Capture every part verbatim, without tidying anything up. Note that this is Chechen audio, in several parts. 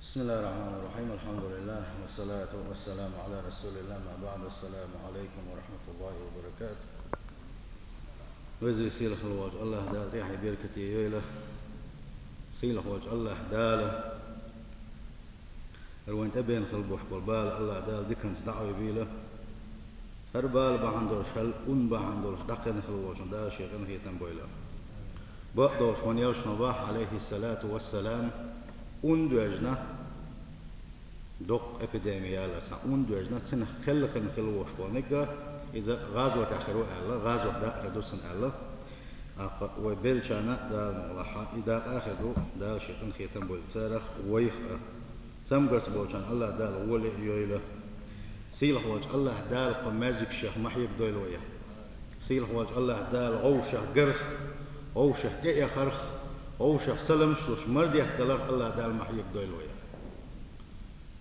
بسم الله الرحمن الرحيم. الحمد لله والصلاة والسلام على رسول الله. ما بعد. السلام عليكم ورحمة الله وبركاته. Веза-сийлахь волчу АллахӀ Дала тӀаьхье беркате йойла. Сийлахь волчу АллахӀ Дала хӀара вайн тӀебеана хила болуш болу бала АллахӀ Дала диканца дӀакъовла. ХӀара бала бахьана долуш, хӀара ун бахьана долуш дӀакхаьчна хила волчунна Дала шен къинхетам бойла. Бакъдолуш вайн элчано ваьхьа, Ӏалайхиссалату вассалам, ун доьжна, доккха эпидеми ялар, цхьа ун доьжна, цунах кхелхина хила волуш волниг, иза гӀазотехь хир ву аьлла, гӀазот даа хир ду цунна аьлла. ТӀаккха вай беллачарна а Дала мукъ лахь, и дакъа а хир ду, Дала шен къинхетам бойла царах, вайх а. Цамгарца болчарна АллахӀ Дала гӀоли а йойла. Сийлахь волчу АллахӀ Дала кху маьждигашех ма хьегадойла вайх. Сийлахь волчу АллахӀ Дала вовшех гарх, вовшех тӀеэхарх, вовшех саламаш луш, мардех даларх АллахӀ Дала ма хьегадойла вайх.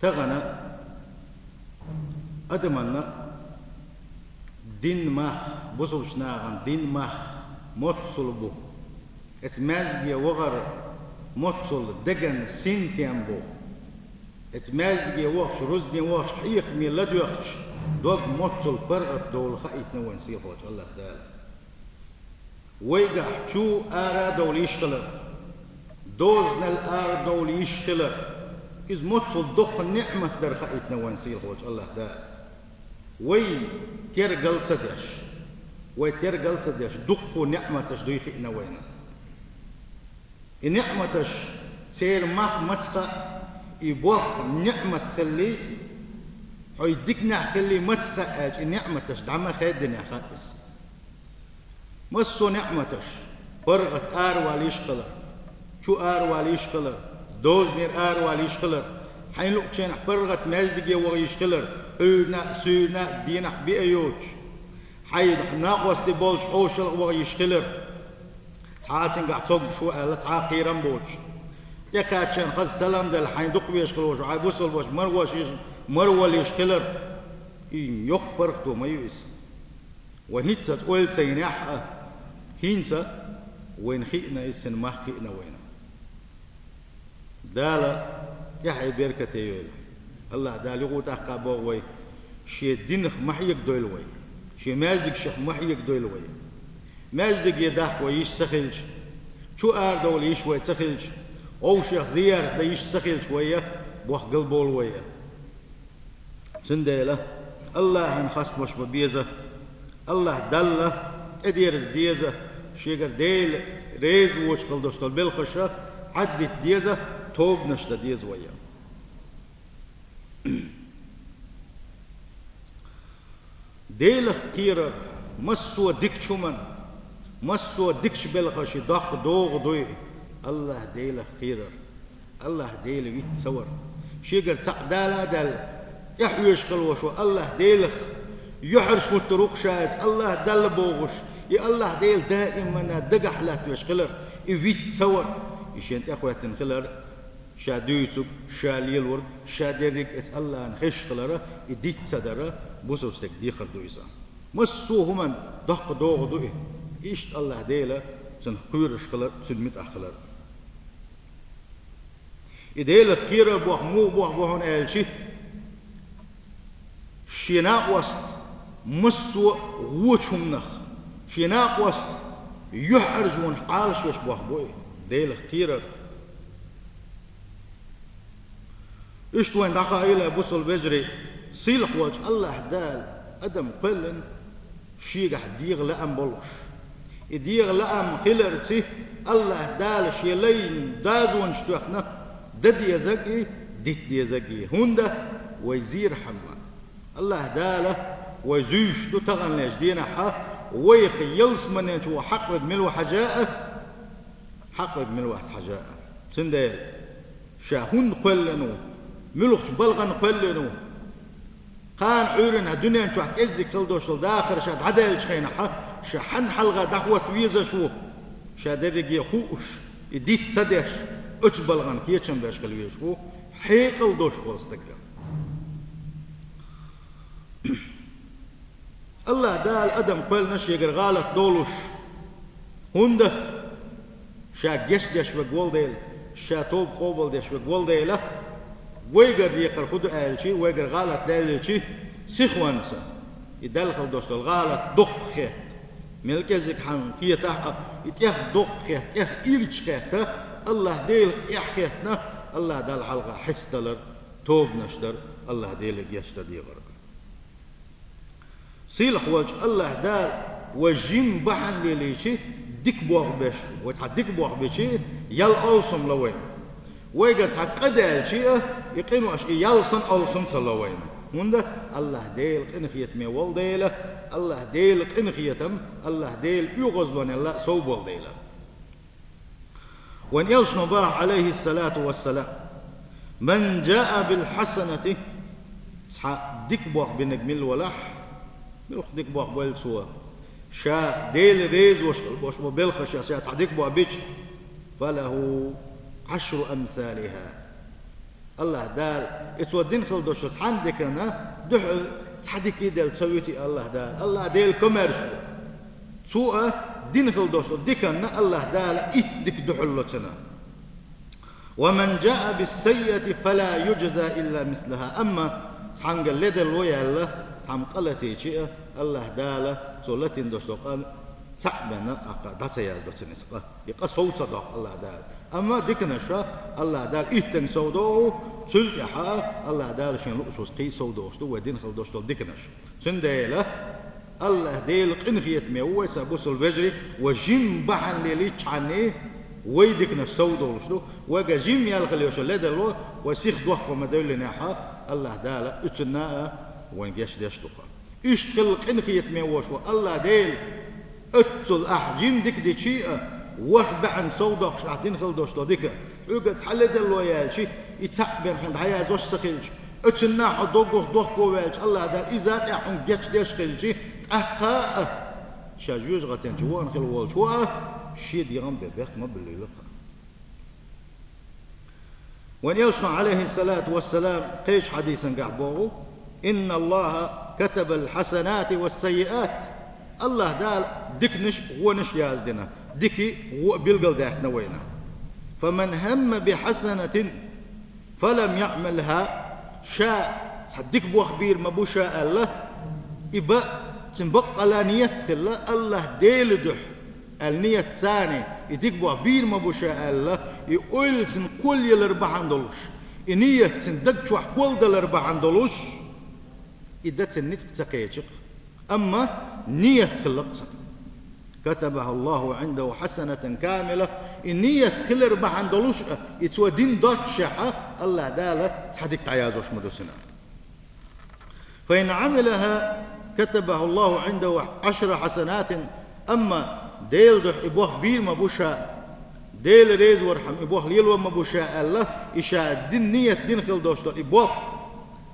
Тахана адаманна дин мах, бусулчу нахана дин мах моццул бу. Эцу маьждиге вахар моццул деган синтем бу. Эцу маьждиге вахча, рузбане вахча, хьехаме ладоьгӀча, дог моццул паргӀат долу хаийтина вайн сийлахь волчу АллахӀ Дала. Вайгахь чу ара а довла йиш хилар, дозанал ара а довла йиш хилар, иза моццул доккха неӀмат дар хаийтина вайн сийлахь волчу АллахӀ Дала. Вай тергал ца деш, вай тергал ца деш, дуккха неӀматаш дуй хиъна вайна. И неӀматаш, церан мах маца хаьа, и болх неӀмат хиллий, хьо и диканехь хиллий маца хаьа аьлча, и неӀматаш дӀа ма хаьддинехь хаьа иза. Массо а неӀматаш, паргӀат аравала йиш хилар, чу аравала йиш хилар, дозанера аравала йиш хилар, хьайна луъучу хенахь паргӀат маьждиге ваха йиш хилар, Ӏуьйранна а, суьйранна а, дийнахь бен а йоцуш, хьайн накъостий болчу хьошалгӀа ваха йиш хилар, цхьа а цуьнгахь цогуш ву аьлла, цхьа а кхерам боцуш. ТӀекхаьчча хаза салам делла, хьайн дукха везаш хила волуш, хьайн бусалба ваша мара вала йиш хилар. И йоккха паргӀато ма ю иза. Вай хӀинцца ойла ца йинехь а, хӀинца вайна хиъна иза, цуьнан мах хиъна вайна. Дала тӀаьхье беркате йойла. АллахӀ Дала юха тӀаккха боху вай, шен динах ма хьегадойла вай, шен маьждигашех ма хьегадойла вай. Маьждиге дахка вай йиш ца хилча, чу арадовла йиш вай ца хилча, вовшех зиярат дан йиш ца хилча вай, бохкал болу вай. Цундела АллахӀан хастамаш бан беза, АллахӀ Далла тӀедерза деза, шегара Дела реза воцуш хила долуш долу белхаша Ӏаддита деза, тобанаш дан деза вай. Делах кхерар массо а дикачу хӀуманна, массо а дикачу белхашна доккха догӀа дуй, АллахӀ Делах кхерар. АллахӀ Дела виц ца вар. Шегара цхьаъ дала а даьлла, тӀехьоьжуш хила волуш ву АллахӀ Делах юьхьӀаьржа хӀуттур ву-кх ша иза, АллахӀ Далла бохуш, и АллахӀ Дела даиманна дагахь латтавеш хилар, и виц ца вар. И шена тӀехӀоьттина хилар, ша дуьйцург, ша лелорг, ша дерриг а эцу АллахӀана хезаш хилар, и диц ца дар, бусалба стеган дехар ду иза. Массо а хӀуманна доккха догӀа ду и. Иштта АллахӀ Дела цунах кхоьруш хилар, цуьнан муьтӀахь хилар. И Делах кхерар боху муха боху бохьуна аьлча, шен накъост массо а вочу хӀуманах, шен накъост юьхьӀаьржонах Ӏалашвеш боху бу и, Делах кхерар. Иштта вайн дӀахаийла, бусалба вежарий, сийлахь волчу АллахӀ Дала адам кхоьллина шегахь дегӀан лаам болуш. И дегӀан лаам хиларца АллахӀ Дала шен лайн дозанаш тоьхна дан дезарг и, дита дезарг и. ХӀунда? Вай зерхьама. АллахӀ Дала вай зуьйш ду таханлерчу дийнахьа, вайх ялсаманен чу ван хьакъ верг мила ву хьажа а, хьакъ верг мила вац хьажа а. Цундела ша хӀунда кхоьллина ву, муьлхачу балхана кхоьллина ву, кхана Ӏуьйранна дуьнен чохь кӀеззиг хила долуш долу дахар ша дӀадаьллачу хенахьа, ша хьанна хьалха дӀахӀотта везаш ву, ша дерриге хууш, и диц ца деш, оцу балхана кечам беш хила везаш ву, хьекъал долуш волу стаг. АллахӀ Дала адам кхоьллина шегара гӀалат долуш. ХӀунда? Ша гечдеш верг волу дела, ша тоба къобалдеш верг волу дела, Вайгара декхар хӀун ду аьлча, вайгара гӀалат даьлча, сихонца и Далла хила долуш долу гӀалат доккха хетта. Мел кӀезиг хьан хетахь а, и тӀех доккха хетта, тӀех ирча хетта, АллахӀ Делах эхь хеттина, АллахӀ Далла хьалха хьесталар, тобанаш дар, АллахӀ Деле гечдар дехар. Сийлахь волчу АллахӀ Дала вай жима бахьана лелийча, дика болх беш, вай цхьа дика болх бича, ял алсам ло вайна. Вайгара цхьа къа даьлча а, и къинош и ял санна алсам ца ло вайна. ХӀунда АллахӀ Дела къинхетаме волу дела, АллахӀ Дела къинхетам, АллахӀ Дела оьгӀазлонел а сов болу дела. Вайн элчано баха, Ӏалайхиссалату вассалам: «Ман жаа бил хьасанати», цхьа дика болх бинарг мила валахь, муьлха дика болх бойла цо, ша Дела резавеш хила болуш болу белхаш, ша цхьа дика болх бича, «фалаху Ӏашру амсалиха». АллахӀ Дала, и цо дина хила долуш цхьана диканна дуьхьал цхьа дика а делла ца вуьту и АллахӀ Дала. АллахӀ Дела комаьрша ву. Цо а дина хила долуш долу диканна АллахӀ Дала итт дика дуьхьал ло цунна. «Ва ман жаа бис-саййиати фала южза илла мислаха». Амма цхьаьнгара ледарло яьлла, цхьамма къа латийча а, АллахӀ Дала цо латийна долуш долу къа цхьаъ бен а дӀа ца яздо цунна иза къа. И къа сов ца доккху АллахӀ Дала. Амма диканаш АллахӀ Дала иттанга сов доху, цул тӀаьхьа АллахӀ Дала шен луучуьнца кхин а сов дохуш ду вай дина хила долуш долу диканаш. Цундела АллахӀ Дела къинхетаме ву вай, сан бусалба вежарий, вай жима бахьана лелийчхьана вай диканаш сов долуш ду. Вайгара жима яьлла хила йолуш йолу ледарло вай сиха дохко ма девллинехь, АллахӀ Дала уьцунна а вайна гечдеш ду-кх. Иштта хилла къинхетаме волуш ву АллахӀ Дела. Оццул ахь жима дика дича а, ворхӀ бӀенга сов доккхуш ахь дина хила долуш долу дика, хьоьгара цхьа ледарло яьлча, и цхьаъ бен хьуна дӀаяздеш ца хилча, оцунна хьо доггах дохко ваьлча, АллахӀ Дала иза а тӀехь хьуна гечдеш хилча, тӀаккха а ша жоьжахатин чу вахана хила волчо а шен дегӀан бен бехк ма буьллийла-кх. Вайн элчано, Ӏалайхиссалату вассалам, кхечу хьадисангахь боху: «Инна Аллаха катабал хьасанати вас-саййиат». АллахӀ Дала диканаш а, вонаш а яздина, дика а, вон а билгалдаьккхина вайна. «Фаман хӀамма би хьасанатин фалам яӀмалха». Ша цхьа дика болх бийр ма бу ша аьлла, и бан цуьнан баккъалла ниет хилла, АллахӀ Дела дуьхьа аьлла ниет царна, и дика болх бийр ма бу ша аьлла, и ойла цуьнан кхоллаялар бахьана долуш, и ниет цуьнан даг чохь кхолладалар бахьана долуш, и дан цуьнан ницкъ ца кхечи-кх. Амма ниет хилла-кх цуьнан. «Катабаха Аллаху Ӏиндаху хьасанатан камила». И ниет хилар бахьана долуш а, и цо дина доццушехь а, АллахӀ Дала цхьа дика дӀаяздеш ма ду цунна. «Фа ин Ӏамилаха катабаха Аллаху Ӏиндаху Ӏашра хьасанатин». Амма Делан дуьхьа и болх бийр ма бу ша, Дела реза вархьама и болх лело ма бу ша аьлла, и ша дина ниет дина хила долуш долу и болх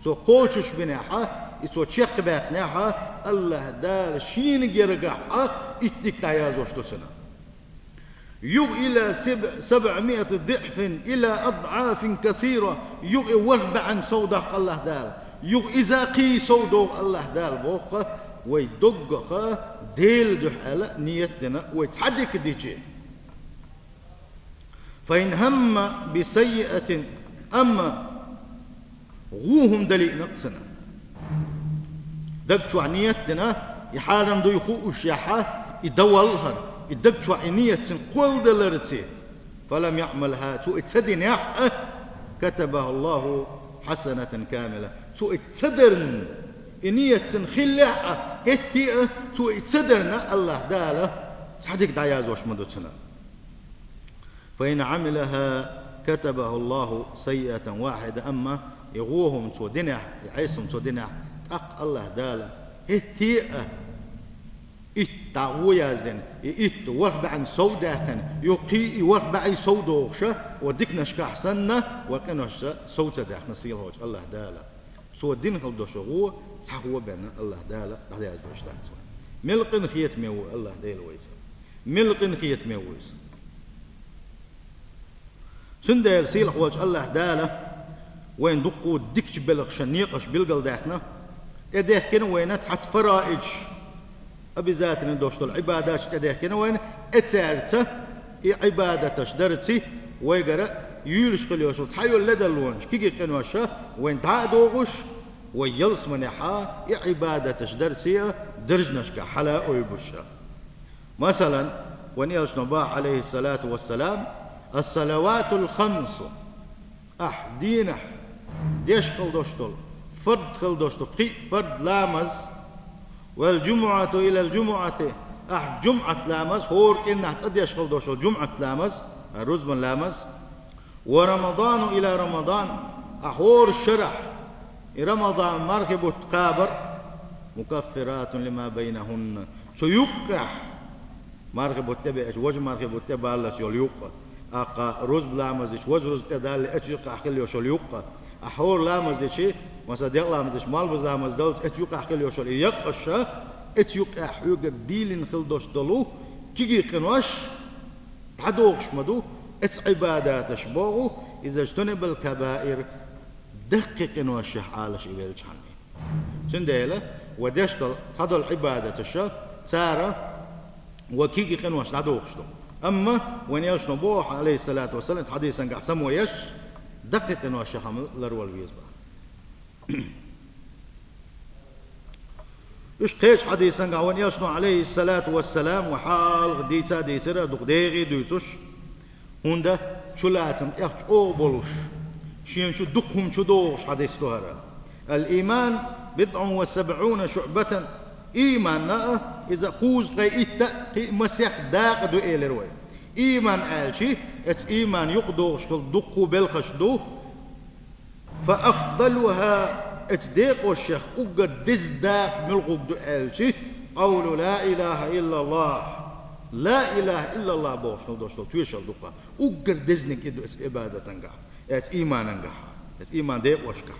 цо кхочушбинехь а, и цо чекхбаьккхинехь а, АллахӀ Дала шена гергахь а итт дика дӀаяздеш ду цунна. «Юха ила саб-, сабъамиати диӀфин, ила адӀафин касира». Юха и ворхӀ бӀенга сов даккха АллахӀ Дала. Юха иза кхин а сов доху АллахӀ Дала боху-кх, вай доггах Делан дуьхьа аьлла ниет дина, вай цхьа дика дича. «Фа ин хӀамма би саййиатин», амма вон хӀума далийна-кх цунна. Даг чохь ниет дина, и хьарам дуй хуушшехь а, и дан валлахьара, и даг чохь и ниет цуьнан кхолладаларца, «фалам яӀмалха», цо и ца динехь а, «катабаха Аллаху хьасанатан камила». Цо и ца дарна, и ниет цуьнан хиллехь а, хӀетте а цо и ца дарна, АллахӀ Дала цхьа дика дӀаяздеш ма ду цунна. «Фа ин Ӏамилаха катабаха Аллаху саййиатан вахьида». Амма и вон хӀума цо динехь, и Ӏеса хӀума цо динехь, тӀаккха АллахӀ Дала хӀетте а итт дӀа вон яздина, и итт ворхӀ бӀенга сов даьккхина, юха кхин а и ворхӀ бӀе сов дохуш а, вай диканашкахь санна, вай къиношца сов ца даьккхина сийлахьчу АллахӀ Дала. Цо дина хила долуш вон цхьа вон бен АллахӀ Дала дӀаяздеш дац вайн. Мел къинхетаме ву АллахӀ Дела вайца. Мел къинхетаме ву иза. Цундела сийлахь волчу АллахӀ Дала вайна дуккха а дикачу белхашан некъаш билгалдаьккхина, тӀедехкина вайна цхьацца фараидаш, обязательно долуш долу Ӏибадаташ тӀедехкина вайна, эцаьрца, и Ӏибадаташ дарца вайгара юьйлуш хила йолуш йолу цхьайолу ледарлонаш, кегий къинош вайна дӀа а догӀуш, вай ялсаманехьа и Ӏибадаташ дарца а даржанашка хьала а ойбуш. Масалан, вайн элчано боху, Ӏалайхиссалату вассалам: «Ас-салаватул хамсу», ахь дийнахь деш хила долуш долу, фард хила долуш долу пхиъ фард ламаз, «вал джумуату илал джумуати», ахь джумуат ламаз, хӀора кӀирнахь цкъа деш хила долуш долу джумуат ламаз, рузбан ламаз, «ва рамадану ила рамадан», ахь хӀора шарахь и рамадан мархи бутт кхабар, «мукаффиратун лима байнахунна», цу юккъехь мархи бутт тӀе беача, важа мархи бутт тӀе баллалц йолу юккъе, аккха рузба ламаз дича, важа рузба тӀе далле, оцу юккъехь хила йолуш йолу юккъе, ахь хӀора ламаз дича, масала, декъа ламаз дича, малхбуза ламаз даллалц, оцу юккъехь хила йолуш йолу и яккъаш, оцу юккъехь хьоьгара дийлина хила долуш долу кегий къинош дӀадохуш ма ду, оцу Ӏибадаташа боху, иза жтунибал кабаир, даккхий къиношех Ӏалаш и веллачхьана. Цундела вай деш долу цхьадолу Ӏибадаташа цара вай кегий къинош дӀадохуш ду. Амма вайн элчано боху, Ӏалайхиссалату вассалам, хьадисан гахь само еш, даккхий къиношех-м ларвала веза боху. Уьш кхечу хьадисан гахь вайн элчано, Ӏалайхиссалату вассалам, вай хьалха дийца а дийцира, дукха дегӀе а дуьйцуш, хӀунда чулацам тӀех чӀогӀа болуш, шена чу дукха хӀума чу догӀуш хьадис ду хӀара. «Ал-ийман бидӀун ва сабӀуна шуӀбатан». Ийманна а иза кхузткъе итт а, кхин а масех дакъа ду элира вай. Ийман аьлчи, оцу ийман юкъадогӀуш хила дуккха белхаш ду. «Фа афдалуха», оцу декъошех уггар деза дакъа муьлхарг ду аьлчи, «къавлу ла илаха иллаллах». «Ла илаха иллаллах» бохуш хила долуш долу тоьшалла ду-кх. Уггар дезниг и ду оцу Ӏибадатан гахь, оцу ийманан гахь, оцу ийман декъошкахь.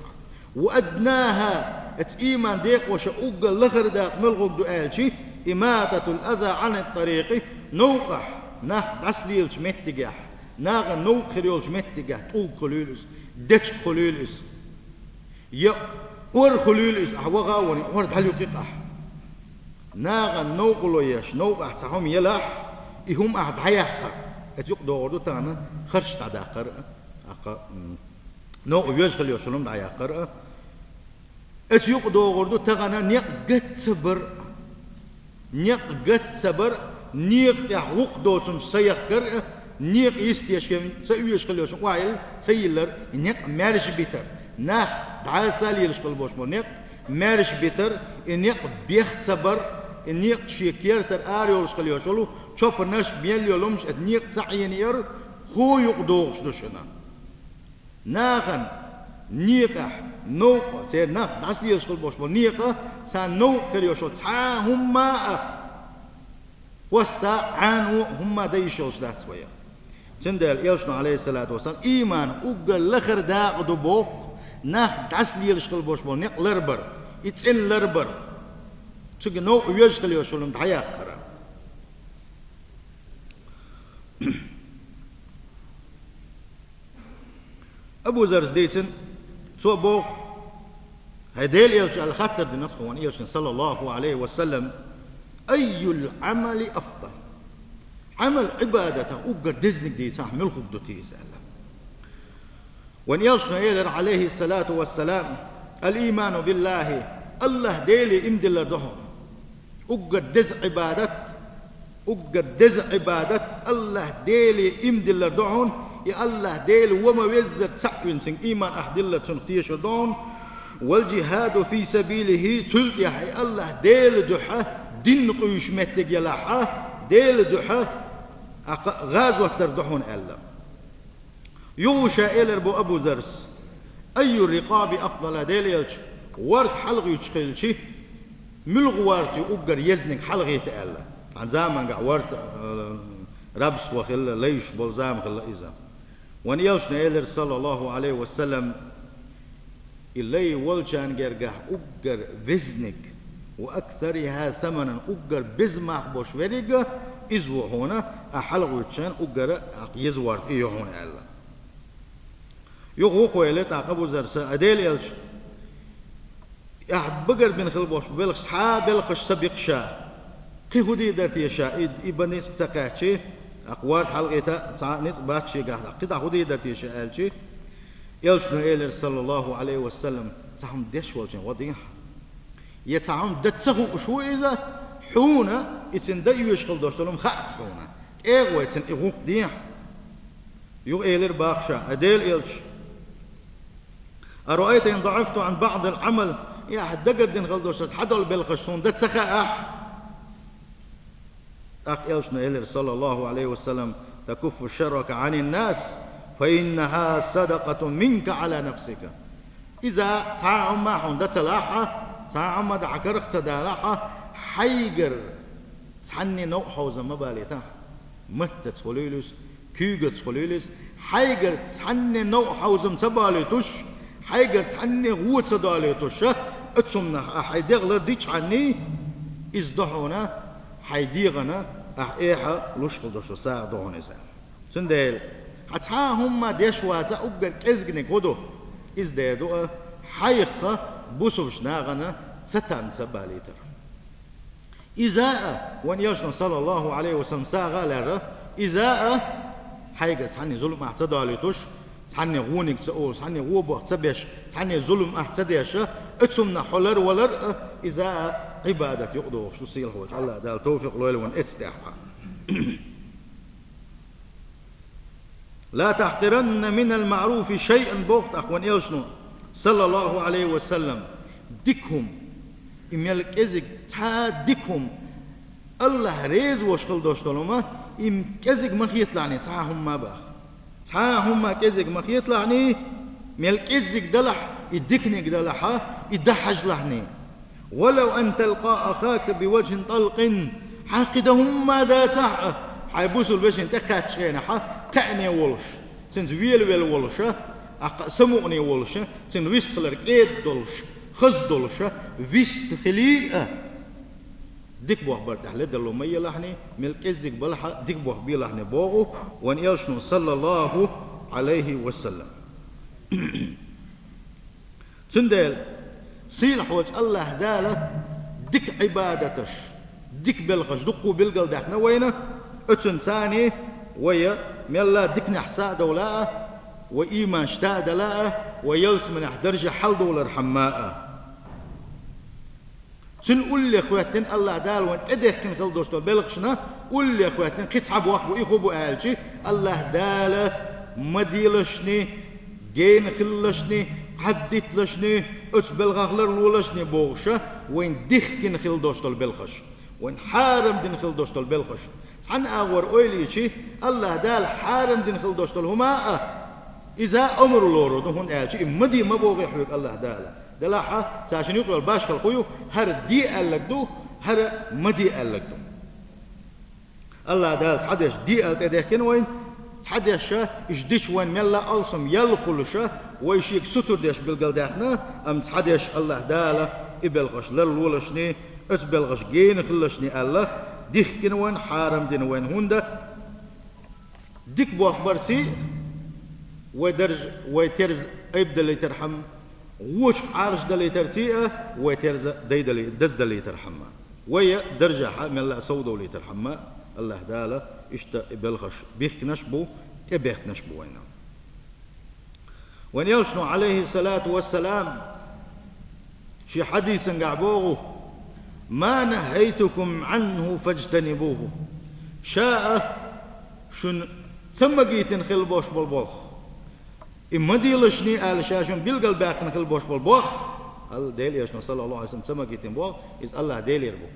«Ва аднаха», оцу ийман декъошех уггар лахара дакъа муьлхарг ду аьлчи, «имататул аза Ӏанит тарикъи», новкъахь нах дӀасалелачу меттигехь, нахана новкъа хир йолчу меттигехь, тӀулг хуьлийла иза, дечиг хуьлийла иза, я ор хуьлийла иза, ахь ваха а вахана, ор дӀалуьйкхи-кх ахь. Нахана новкъарло еш, новкъахь цхьа хӀума елахь, и хӀума ахь дӀаяккхар. Оцу юкъа догӀур ду тахана харш дӀадаккхар а, аккха, м, новкъа веза хила йолуш йолу хӀума дӀаяккхар а. Оцу юкъа догӀур ду тахана некъ гатца бар а. Некъ гатца бар а, некъа тӀехь гӀуллакх доцург са яхкар а, некъ йистешкевна ца оьшу хила йолуш, охьайилла ца йиллар, и некъ маьрша битар. Нах дӀаса а лелаш хила болуш болу некъ маьрша битар, и некъ бех ца бар, и некъ шен кертара ара йолуш хила йолуш йолу чопанаш, мел йолу хӀумаш, оцу некъа ца Ӏенаяр, хӀун юкъа догӀуш ду шуна? Нахана некъахь новкъа, церан нах дӀасалелаш хила болуш болу некъа, царна новкъа хир йолуш йолу цхьа а хӀумма а кхосса а, Ӏано а хӀумма а дан йиш йолуш дац вай. Цундела элчано, Ӏалайхиссалату вассалам, ийман уггар лахара дакъа ду боху, нах дӀасалелаш хила болуш болу некъ ларбар, и цӀена ларбар, цуьнга новкъа веза хила йолуш йолу хӀума дӀаяккхар. Абу Заррас дийцина, цо боху: «ХӀай Делан элча», аьлла хаттар дина тхуна элчане, саллаллаху Ӏалайхи ва саллам: «Айюл Ӏамали афдал?» Ӏамал, Ӏибадатах уггар дезниг дийцахь, муьлхарг ду те иза аьлла. Вайн элчано элира, Ӏалайхиссалату вассалам: «Ал-ийману биллахи», АллахӀ Деле иман диллар ду хьуна. Уггар деза Ӏибадат, уггар деза Ӏибадат АллахӀ Деле иман диллар ду хьуна, и АллахӀ Дела ва ма-веззара цхьаъ вина, цуьнга ийман ахь диллар, цунах тешар ду хьуна. «Вал джихаду фи сабилихи», цул тӀаьхьа и АллахӀ Делан дуьхьа дин къуьйсуш меттиг елахь а, Делан дуьхьа, аккха, гӀазот дар ду хьуна аьлла. Юха ша элира боху Абу Заррас: «Айю рикъаби афдала, Делан элча, ворта хьалхавуьйтуш хилча, муьлха ворта ю уггар езниг хьалхавита?» аьлла. Цхьана заманахь ворта, э, рабство хилла, лайш болу зама хилла иза. Вайн элчано элира, саллаллаху Ӏалайхи ва саллам: «И лай волчарна гергахь уггар везниг, ва аксариха саманан, уггар беза мах болуш верриг а иза ву хьуна, ахь хьалхавуьйтуш хилча уггар а еза ворта и ю хьуна», аьлла. Юха вукхо элира тӀаккха Абу Заррас: «ХӀай Делан элча, ахь багарбина хила болуш белхаш, цхьа а белхаш ца биккха ша, кхин хӀун дийр дара те ша, и, и бан ницкъ ца кхаьччи?» ТӀаккха ворда хьалкъийта цхьа ницкъ бац шегахь, тӀаккха кхидӀа хӀун дийр дара теша аьлча, Элчано элира, саллаллаху Ӏалайхи ва саллам, цхьа хӀума деш волчун гӀо дехьа. Я цхьа хӀума дан ца хууш ву иза, хьуна и цунна дан оьшуш хила долуш долу хӀума хаьа хьуна. ТӀегӀа вай цунна и гӀуллакх дехьа. Юха элира боху ша: «Ай Делан Элча, араайта ин даӀафту Ӏан баӀдил Ӏамал, и ахь дагардина хила долуш цхьадолу белхаш суна дан ца хаахь?» ТӀаккха Элчано элира, саллаллаху Ӏалайхи ва саллам: «Такуффу шаррака Ӏанин нас, фа иннаха садакъатун минка Ӏала нафсика». Иза цхьа а хӀума хьуна дан ца лахь, цхьа а хӀума дан хьан карах ца далахь, хьайгара цхьанне новкъа хьовзам ма балийтахь. Маттаца хуьлийла иза, куьйгаца хуьлийла иза, хьайгара цхьанне новкъа хьовзам ца балийтуш, хьайгара цхьанне гӀо ца далийтуш, оцу хӀуманах ахь хьайн дегӀ лардичхьанний, иза ду хьуна хьайн дегӀана ахь эхьа луш хила долуш долу сагӀа ду хьуна иза. Цундела хьан цхьа а хӀума деш вац, уггар кӀезигниг хӀун ду? Иза дер ду а, хьайх бусулба нахана цатам ца балийтар. Иза а, вайн Элчано, саллаллаху Ӏалайхи ва саллам, сагӀа а лерра, иза а, хьайгара цхьанне зулам ахь ца далийтуш, цхьанне гӀониг ца олуш, цхьанне гӀо боху ца беш, цхьанне зулам ахь ца деш, оцу хӀуманах хьо лар валар а, иза а Ӏибадат юкъадогӀуш ду, сийлахьчу АллахӀ Дала товфикъ лойла вайн эцу тӀехь. «Ла тахькъиранна минал маъруфи шайъан», боху тӀаккха вайн Элчано, саллаллаху Ӏалайхи ва саллам, дика хӀума, и мел кӀезиг цхьа а дика хӀума, АллахӀ реза волуш хила долуш долу хӀума, и кӀезиг ма хеталахьний цхьа а хӀума боху. Цхьа а хӀума кӀезиг ма хеталахьний, мел кӀезиг далахь, и диканиг далахь, и дан хьажалахьний. «Валав ан талкъа ахака биваджхӀин тӀалкъин», хьан кхин дан хӀума дацахь а, хьайн бусулба вешина тӀекхаьччу хенахь, кхаъне волуш, цуьнца велавелла волуш, ахь кхаъ самукъане волуш, цуьнан вистхилар кӀеда долуш, хаза долуш, вист хилий а, дика боху бар тӀехь ледарло ма елахьний, мел кӀеззиг балахь а дика боху белахьний боху вайн Элчано, саллаллаху Ӏалайхи ва саллам. Цундела сийлахьчу АллахӀ Дала дика Ӏибадаташ, дика белхаш дуккха билгалдаьккхина вайна, оцунна царний вай мелла диканехь са а довла а, вай ийман шта а дала а, вай ялсаманехь даржехь хьалдовлархьама а. Цуьнан улле хӀоьттина АллахӀ Дала вайна тӀедехкина хила долуш долу белхашна улле хӀоьттина кхин цхьа бохам бу, и хӀун бу аьлча, АллахӀ Дала ма делашний, гена хилалашний, Ӏаддиталашний, оцу белхах ларлолашний бохуша, вайна дихкина хила долуш долу белхаш, вайна хьарам дина хила долуш долу белхаш. Цхьана агӀор ойла йича, АллахӀ Дала хьарам дина хила долуш долу хӀума а, иза омра лорур ду, хӀунда аьлча и ма де ма боху хьоьга АллахӀ Дала. Делахь а, цаьршинна юкъа йолу башхалла хӀун ю, хӀара де аьлларг ду, хӀара ма де аьлларг ду. АллахӀ Дала цхьадерш де аьлла тӀедехкина вайна, цхьадерш а, иштта дича вайна мелла а алсам ял хуьлуша, вай шега сутар деш билгалдаьккхина, амма цхьадерш АллахӀ Дала и белхаш ларлолашний, оцу белхаш гена хилалашний аьлла, дихкина вайна, хьарам дина вайна, хӀунда дика боху барций а, вай дарж, вай терза айбдалийтархьама, вочух Ӏалашдалийтарций а, вай терза дайдали-, даздалийтархьама, вай даржехь а мелла а совдовлийтархьама, АллахӀ Дала иштта и белхаш бихкинарш а бу, тӀебехкинарш а бу вайна. Вайн Элчано, Ӏалайхиссалату вассалам, шен хьадисангахь боху: «Ма нахайтукум Ӏанху фаджтанибуху». Ша а шуна ца магийтина хила болуш болу боху, и ма делашний аьлла ша шуна билгалбаьккхина хила болуш болу боху, АллахӀ Делан Элчано, саллаллаху Ӏалайхи ва саллам, ца магийтина боху, иза АллахӀ Делера бу.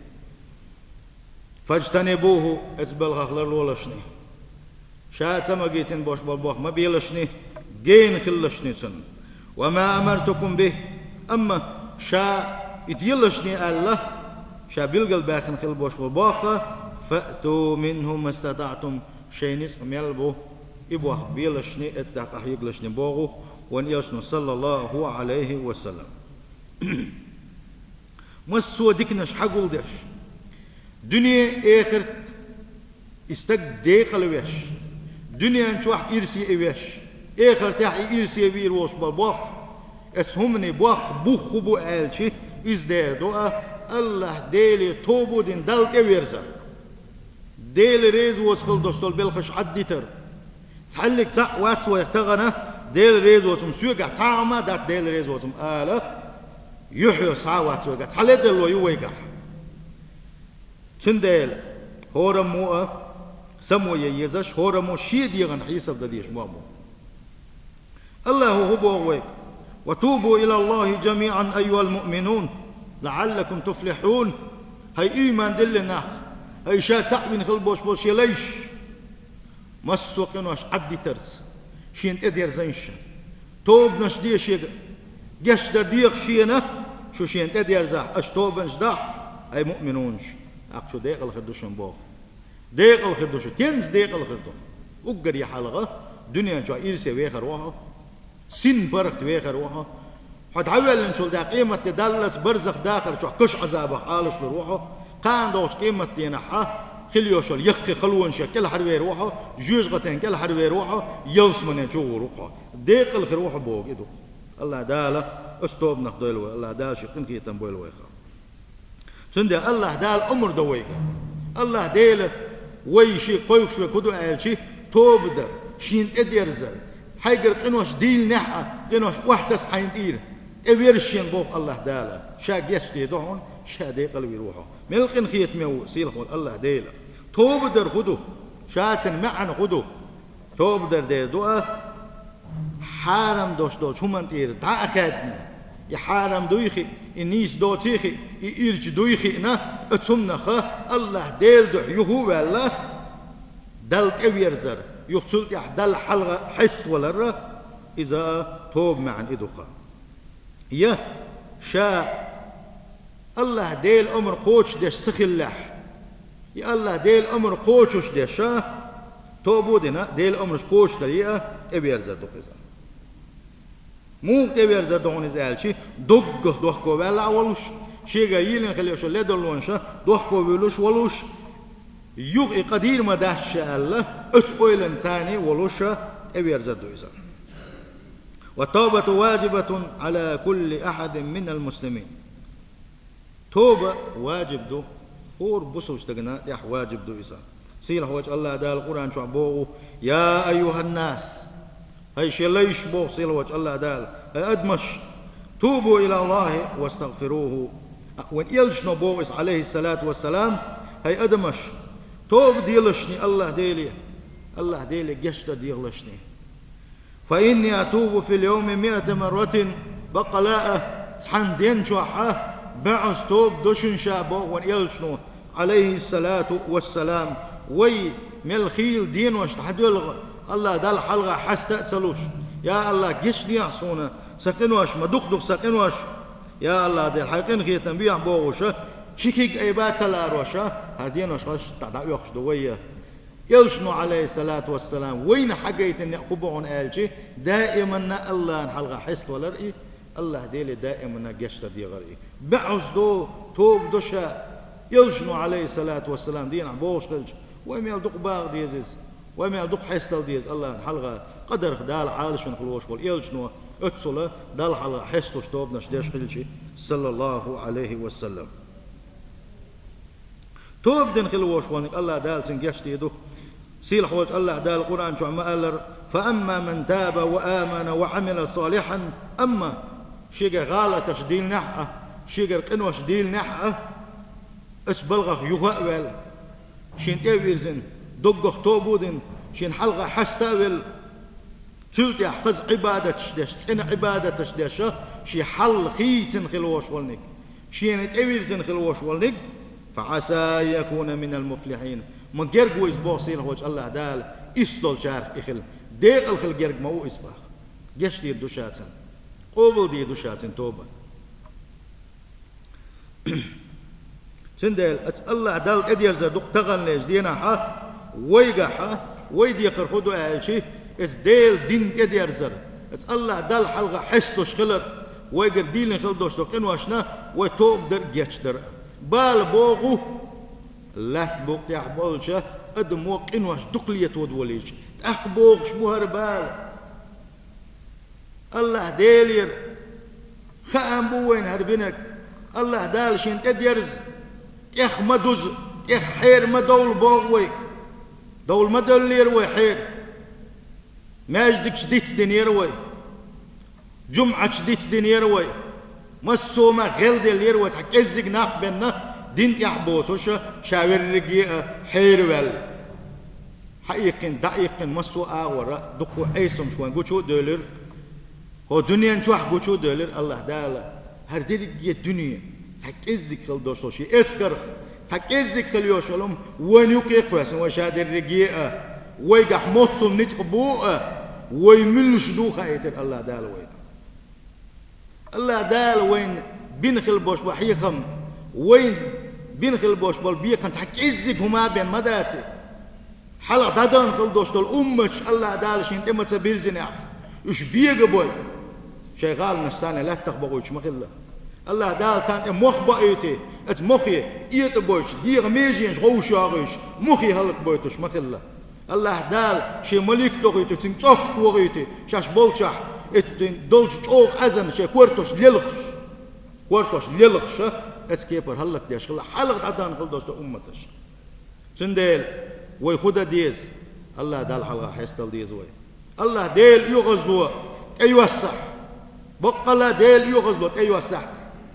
«Фаджтанибуху», оцу белхах ларлолашний. Ша ца магийтина болуш болу бохам ма белашний, гена хилалашний цунна. «Ва ма амартукум бихи», амма ша и делашний аьлла, ша билгалбаьккхина хила болуш болу бохам, «фаъту минху мастатаътум», шайн ницкъ мел бу, и бохам белашний, эттахь къахьегалашний боху вайн Элчано, саллаллаху Ӏалайхи ва саллам. Массо а диканаш хьагулдеш, дуьне, эхарт и стаг декъала веш, дуьнен чохь ирсе и веш, эхартехь и ирсе вийр волуш болу бохам, оцу хӀуманийн бохам бух хӀун бу аьлча, иза дер ду а, АллахӀ Деле тоба дина Далла тӀеверза. Дела реза воцу хила долуш долу белхаш Ӏаддитар. Цхьаллиг цхьаъ вац вайх тахана, Дела реза воцу-м соьгахь цхьа а хӀума дац Дела реза воцу-м ала, юьхье схьа а вац вайгахь, цхьа ледарло ю вайгахь. Цундела хӀораммо а само ян езаш, хӀораммо шен дегӀан хьесап дан дезаш мо а бу. Аллахьо хӀун боху вайга: «Ва тубу илаллахьи жамиӀан айюхьал муъминун, лаӀаллакум туфлихьун». ХӀай ийман диллина нах, хӀай ша цхьаъ вина хила болуш болу шен лайш, массо а къинош Ӏаддитарца, шена тӀедерзийша. Тобанаш де шега, гечдар деха шена, шу шена тӀедерзахь, аша тобанаш дахь, хӀай муъминунаш, тӀаккха шу декъала хир ду шуна боху. Декъала хир ду шу, тенца декъала хир ду. Уггаре хьалха дуьнен чохь ирсе вехар ву хьо, син паргӀат вехар ву хьо. Хьо дӀавоьллинчул тӀаьхьа къематде даллалц барзах дахар чохь каш Ӏазабах Ӏалашлур ву хьо. Кхана догӀучу къематденахь хьан хила йолуш йолу яккхий халонаш кӀелхьарвер ву хьо, жоьжахатин кӀелхьарвер ву хьо, ялсамане чу гӀур ву хьо. Декъала хир ву хьо боху и ду. Аллахь Дала оцу тобанах дойла вай, Аллахь Дала шен къинхетам бойла вайх. Цундела Аллахь Дала омра до вайга. Аллахь Дела вай шен кхойкхуш вайга хӀун ду аьлчи, тоба дар, шена тӀедерзар, хьайгара къинош дийлинехь а, къинош охьатаса хьайна тӀера, тӀеверза шена боху Аллахь Дала. Ша гечдийр ду хьуна, ша декъала вийр ву хьо. Мел къинхетаме ву, сийлахь волу Аллахь Дела. Тоба дар хӀун ду? Ша цуьнан маьӀна хӀун ду? Тоба дар дер ду а, хьарам долуш долчу хӀуманна тӀера дӀа а хаьдна, и хьарам дуй хиъ, и нийса доций хиъ, и ирча дуй хиъна, оцу хӀуманах Аллахь Дела дуьхьа юха а ваьлла, Далла тӀеверзар, юха цул тӀаьхьа Далла хьалха хьеставалар, иза тоба маьӀна и ду-кха. Я ша Аллахь Делан омра кхочушдеш ца хиллехь, я Аллахь Делан омра кхочушдеш а, тоба а дина, Делан омраш кхочушдар а тӀеверзар ду-кх иза. Муха тӀеверзар ду хьуна иза аьлчи, доггах дохко ваьлла а волуш, шегара йийлина хила йолуш йолу ледарлонаш а дохко вуьйлуш а волуш, юха и къа дийр ма дац ша аьлла, оцу ойланца а волуш а тӀеверзар ду иза. «Ва тобату ваджибатун Ӏала кулли ахьадин минал муслимин». Тоба ваджиб ду, хӀора бусалба стагана тӀехь ваджиб ду иза. Сийлахь волчу Аллахь Дала Къуръан чохь боху: «Я айюханнас», хӀай шен лайш, боху сийлахь волчу Аллахь Дала, хӀай адамаш, «тубу илаллахьи вастагъфируху». Вайн элчано боху иза, Ӏалайхиссалату вассалам: «ХӀай адамаш, тоба делашний Аллахь Деле, Аллахь Деле гечдар дехалашний». «Фа инни атубу фил йовми миата марратин», баккъала а, цхьана ден чохь а баьӀаза тоба до шуна ша, боху вайн элчано, Ӏалайхиссалату вассалам. Вай мел хийла денош дӀадоьлху, Аллахь Далла хьалха хьаста а ца луш: «Я Аллахь, гечдехьа суна, сан къинош, ма дукха ду-кх сан къинош. Я Аллахь Дела, хьайн къинхетам бехьа», бохуш а, ши киг айба а ца ларош а, хӀара денош хӀорш дӀа-, дӀаоьхуш ду вай. Элчано, Ӏалайхиссалату вассалам, вайна хьагайтина некъ хӀун бу хьуна аьлчи, даиманна Аллахьан хьалха хьеставалар и, Аллахь Деле даиманна гечдар дехар и. БаьӀаза до, тоба до ша. Элчано, Ӏалайхиссалату вассалам, дийнахь бохуш хилча, вай мел дукха багӀа деза иза, вай мел дукха хьестал деза Аллахьан хьалха, къадарх Дала Ӏалашвина хила волуш волу элчано, оццула Далла хьалха хьесталуш тобанаш деш хилчи, саллаллаху Ӏалайхи ва саллам. Тоба дина хила волуш волниг Аллахь Дала цуьнан гечдийр ду. Сийлахь волчу Аллахь Дала Къуръан чохь ма-аллара: «Фа амма ман таба ва амана ва Ӏамила салихьан», амма шегара гӀалаташ дийлинехь а, шегара къинош дийлинехь а, оцу балхах юха а ваьлла, шена тӀе а вирзина, доггах тоба а дина, шена хьалха хьаста а велла, цул тӀаьхьа хаза Ӏибадаташ деш, цӀена Ӏибадаташ деш а, шен хьал хийцина хила волуш волниг, шена тӀевирзина хила волуш волниг, «фа Ӏаса ан якуна минал муфлихьин». Ма герга ву иза, боху сийлахь волчу Аллахь Дала, иштта долчарах и хила. Декъала хила герга ма ву иза, боху. Гечдийр ду ша цуьнан. Къобалдийр ду ша цуьнан тоба. Цундела оцу Аллахь Далла тӀедерзар ду-кх таханлерчу дийнахь а, вайгахь а, вай декхар хӀун ду аьлчи, оцу Делан дин тӀедерзар, оцу Аллахь Далла хьалха хьесталуш хилар, вайгара дийлина хила долуш долу къиношна вай тоба дар а, гечдар а. Бала богӀу, лаьтта букъ тӀехь болча адамо къинош дукха летода волийча, тӀаккха богӀуш бу хӀара бала. Аллахь Делера хаам бу вайна хӀара бинарг. Аллахь Дала шена тӀедерза, тӀех ма дуза, тӀех хьера ма довла боху вайга. Довла ма девллера вай хьера. Маьждигаш дицдинера вай. ЖумӀаташ дицдинера вай. Массо а ма гӀелделлера вай, цхьа кӀеззиг нах бенна, дин тӀехь боцуш, ша верриге а хьераваьлла. Хьаиккхина, дӀаиккхина массо а агӀора, дуккха Ӏесамаш вайн гучу а девлира. ХӀо дуьнен чохь гучу а девлира АллахӀ Дала. ХӀара дерриге дуьне цхьа кӀеззиг хила долуш долу шен эскарх, цхьа кӀеззиг хила йолуш йолу хӀума вайна юкъе а кхоьссина, вай ша дерриге а, вайгахь моццул ницкъ бу а, вай муьлш ду хаийтира АллахӀ Дала вайна. АллахӀ Дала вайна бина хила болуш болу хьехам, вайна бина хила болуш болу бекхам цхьа кӀеззиг хӀума бен ма дац и. Хьалха дӀадахана хила долуш долу умматаш АллахӀ Дала шена тӀе ма ца бирзинехь, уьш бегабой, шайн гӀаланаш царна лаьттах бакъуьйтуш ма хилла. АллахӀ Дала царна тӀе мох баийтий, оцу мохе этӀабойтуш, дегӀан меженаш гӀовшагӀуьйтуш, мохе хӀаллакбойтуш ма хилла. АллахӀ Дала шен малик дохуьйтуш, цуьнга цӀогах вохуьйтий, шаьш болчохь, оцу цуьнан долчу чӀогӀа Ӏазапна шайн кортош лелхаш, кортош лелхаш, оцу кепара хӀаллакдеш хилла хьалха дӀадахана хила долуш долу умматаш. Цундела вай хӀун дан деза? АллахӀ Далла хьалха хьестадала деза вай. АллахӀ Делан оьгӀазло тӀейоссахь. Баккъалла Делан оьгӀазло тӀейоссахь.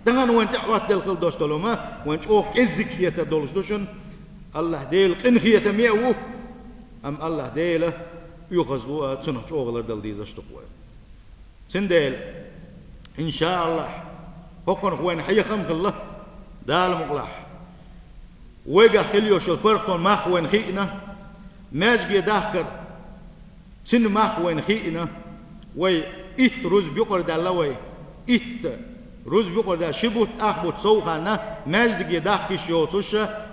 Тахана вайн тӀе Ӏоттаделла хила долуш долу хӀума вайн чӀогӀа кӀеззиг хетар долуш ду шуна. АллахӀ Делан къинхетаме а ву, амма АллахӀ Делан оьгӀазло а, цунах чӀогӀа лардала дезаш ду-кх вай. Цундела, иншааллахь, хӀокхунах вайна хьехам а хилла, Дала мукъалахь. Вайгахь хила йолуш йолу паргӀатон мах вайна хиъна, маьждиге дахкар, цуьнан мах вайна хиъна, вай итт рузба юкъара даьлла вай, итт рузба юкъара даьлла, ши бутт ах бутт сов ханна маьждиге дахка йиш йоцуш,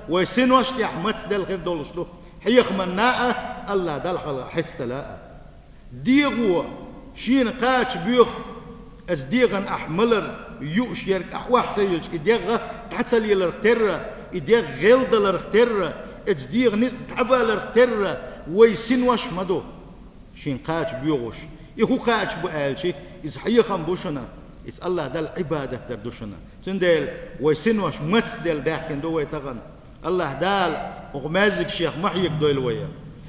вай синош тӀехь мацделла хир долуш ду, хьехаманна а, АллахӀ Далла хьалха хьестадала а. ДегӀо шена кхача боьху, оцу дегӀан ахь малар юуш ерг ахь охьа ца йиллича, и дегӀ дӀа ца леларх терра, и дегӀ гӀелдаларх терра, оцу дегӀан ницкъ дӀабаларх терра вай синош ма ду шена кхача боьхуш. И хӀун кхача бу аьлча, иза хьехам бу шуна, иза АллахӀ Далла Ӏибадат дар ду шуна. Цундела вай синош мацделла даьхкина ду вай тахана. АллахӀ Дала хӀокху маьждигашех ма хьегадойла вай.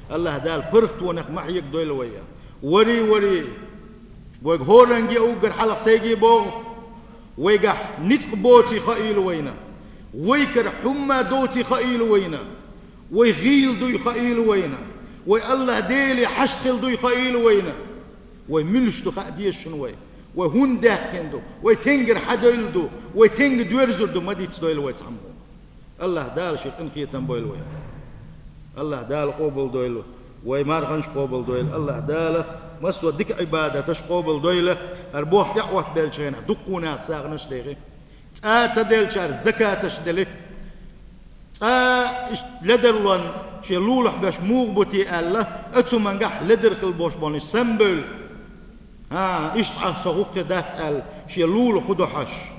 АллахӀ Дала паргӀатонех ма хьегадойла вай. Вари, вари, вайга хӀоранге а уггар хьалха сайге а боху, вайгахь ницкъ боций хаийла вайна, вай кара хӀумма доций хаийла вайна, вай гӀийла дуй хаийла вайна, вай АллахӀ Деле хьашт хила дуй хаийла вайна. Вай муьлш ду хаа дезаш шуна вай. Вай хӀунда даьхкина ду, вай тенгара хьан девлла ду, вай тенга доьрзур ду ма дицдойла вай цхьаммо. АллахӀ Дала шен къинхетам бойла вай. АллахӀ Дала къобалдойла, вай марханаш къобалдойла. АллахӀ Дала массо а дика Ӏибадаташ къобалдойла. ХӀара боху тӀе Ӏоттабеллачу хенахь дуккха а наха сагӀанаш а дехи. ЦӀа ца деллачара закаташ а дели. ЦӀа иштта ледарлонна шен лулахь беш муха бу те аьлла, оцу хӀумангахь ледар хила болуш болу санна бевлла. ХӀан, иштта Ӏа со хӀуъа дац аьлла, шен лула хӀун до хьожуш?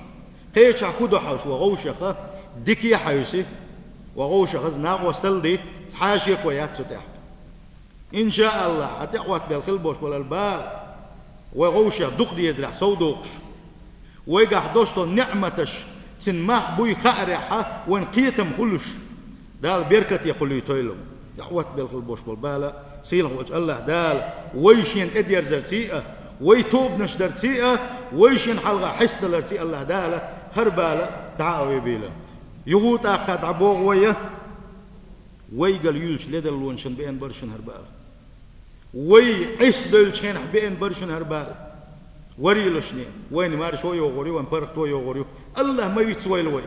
Кхечахь хӀун до хьожуш, вай вовшаха дика а хьаьвси, вай вовшаха иза накъосталла ди, цхьа а шеко яц цу тӀехь. ИншааллахӀ, хӀара тӀе Ӏоттабелла хила болуш болу бала вай вовшех дукха дезарехь сов дохуш. Вайгахь долуш долу неӀматаш цуьнан мах буй хаарехьа, вайн кхетам хуьлуш, Дала беркате хуьлуьйтойла. ТӀе Ӏоттабелла хила болуш болу бала, сийлахь волчу АллахӀ Дала вай шена тӀедерзарций а, вай тобанаш дарций а, вай шена хьалха хьестадаларций а АллахӀ Дала хӀара бала дӀа а вебийла. Юха тӀаккха дӀабогӀу вай, вайгал юьллучу ледарлонашна беана бара шуна хӀара бала. Вай Ӏеса девллачу хенахь беана бара шуна хӀара бала. Варийлашне, вайна маршо а йогӀур ю, вайн паргӀато а йогӀур ю. АллахӀ ма вицвойла вай.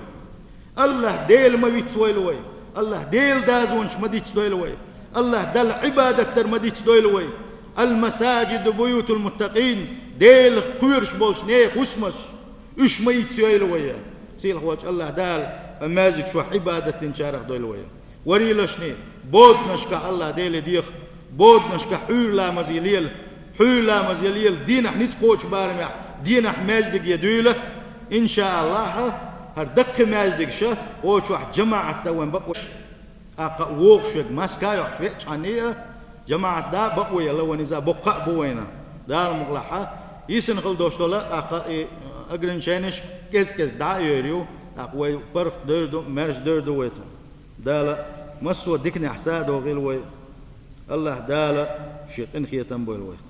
АллахӀ Дела ма вицвойла вай. АллахӀ Делан дозанаш ма дицдойла вай. АллахӀ Далла Ӏибадат дар ма дицдойла вай. Ал-масаджиду буютул муттакъин, Делах кхоьруш болчу нехан хӀусамаш, уьш ма йицйойла вай. Сийлахь волчу АллахӀ Дала вайн маьждигаш чохь Ӏибадат динчарах дойла вай. Варийлашне, боданашкахь АллахӀ Деле деха, боданашкахь Ӏуьйра ламазе лела, Ӏуьйра ламазе лела, дийнахь ницкъ кхочу барамехь, дийнахь маьждиге дуьйла, иншааллахӀ, хӀара даккхий маьждигаш, оцу чохь жамаӀат дан вайн бакъо. ТӀаккха а вогӀуш верг маска а йохьуш веачхьана а, жамаӀат дан бакъо елла вайн иза боккха а бу вайна. Дала мукъалахь, йисина хила долуш долу, тӀаккха и ограниченеш кӀез-кӀезиг дӀа а йойр ю, тӀаккха вай паргӀат дойр ду, маьрша дойр ду вай тхуна. Дала массо а диканехь са а дохийла вай. Аллагь Дала ший къинхетам бойла вайх.